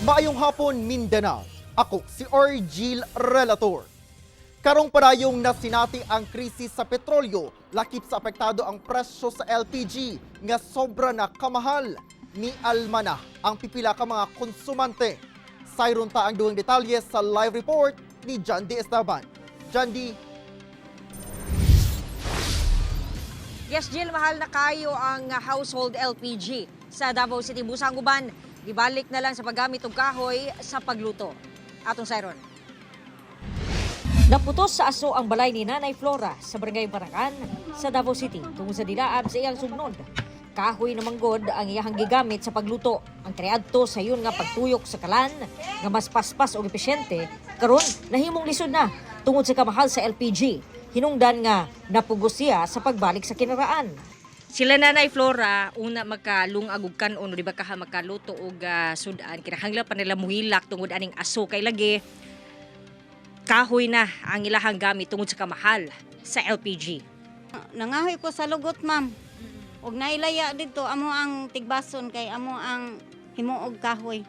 Maayong hapon, Mindanao. Ako si Argil Relator. Karong padayong nasinati ang krisis sa petrolyo, lakip sa apektado ang presyo sa LPG nga sobra na kamahal. Ni alma na ang pipila ka mga konsumante. Sayron ta ang duwang detalye sa live report ni John D. Esteban. John D. Yes, Jill, mahal na kayo ang household LPG sa Davao City. Busang uban, gibalik na lang sa paggamit og kahoy sa pagluto. Atong sayron. Naputos sa aso ang balay ni Nanay Flora sa Barangay Barakan sa Davao City tungod sa dilaab sa iyang sugnod. Kahoy na manggod ang iyang gigamit sa pagluto. Ang kreadto sa yun nga pagtuyok sa kalan nga mas paspas og episyente karon nahimong lisod na tungod sa kamahal sa LPG. Hinungdan nga napugos siya sa pagbalik sa kinaraan. Sila Nanay Flora una makalungag og kan-on, di ba kaha makaluto og sudan, kinahanglan pa nila muhilak tungod aning aso kay lagi kahoy na ang ilahang gamit tungod sa kamahal sa LPG. Nangahoy ko sa lugot, ma'am. Og nailaya dito amo ang tigbason kay amo ang himuog kahoy.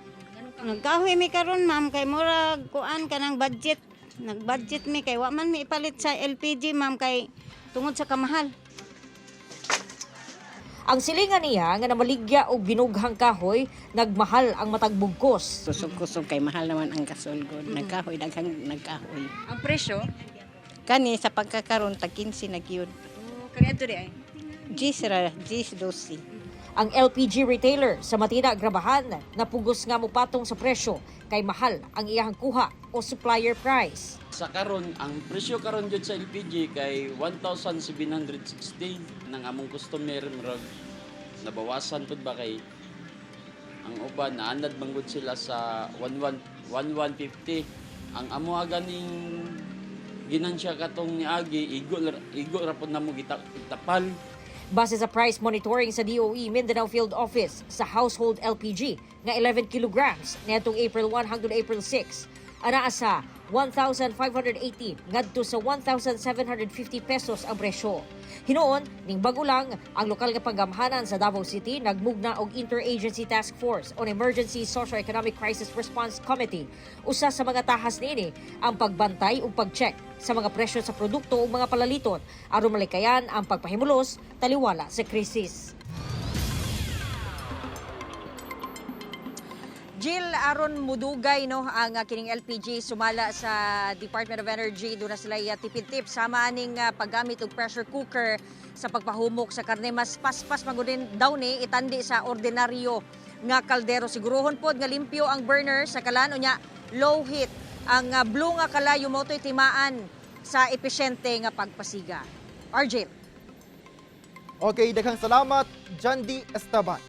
Nagkahoy mi karon, ma'am, kay murag kuan kanang budget. Nag-budget mi kay wa man mi ipalit sa LPG, ma'am, kay tungod sa kamahal. Ang silingan niya nga namaligya og binughang kahoy, nagmahal ang matag bugkos. Kusog-kusog kay mahal naman ang gasol gud. Nagkahoy, daghang nagkahoy. Ang presyo? Kani sa pagkakaron tag 15 na gyud. Kaniadto di ay. Gis ra, gis 12. Ang LPG retailer sa Matina Grabahan napugos nga mopatong sa presyo kay mahal ang iyahang kuha o supplier price. Sa karon, ang presyo karon jud sa LPG kay 1,760 nang among customer murag nabawasan pud ba kay ang uban naanad manggod sila sa 11 1150. Ang amo ganing ginansya katong niagi igo igo ra pud namo gitapal. Base sa price monitoring sa DOE Mindanao Field Office sa household LPG nga 11 kilograms niadtong April 1 hangtod April 6, anaa sa 1,580 ngadto sa 1,750 pesos ang presyo. Hinuon, ning bago lang, ang lokal nga panggamhanan sa Davao City nagmugna og Interagency Task Force on Emergency Socio-Economic Crisis Response Committee. Usa sa mga tahas niini ang pagbantay ug pag-check sa mga presyo sa produkto ug mga palaliton aron malikayan ang pagpahimulos taliwala sa krisis. Jill, aron mudugay no ang kining LPG sumala sa Department of Energy, doon na sila tipid tips sama aning paggamit og pressure cooker sa pagpahumok sa karne, mas paspas magudin daw ni itandi sa ordinaryo nga kaldero. Siguruhon pod nga limpyo ang burner sa kalan, unya low heat ang blue nga kalayo mo to'y timaan sa episyente nga pagpasiga. RJ. Okay, daghang salamat, John D. Esteban.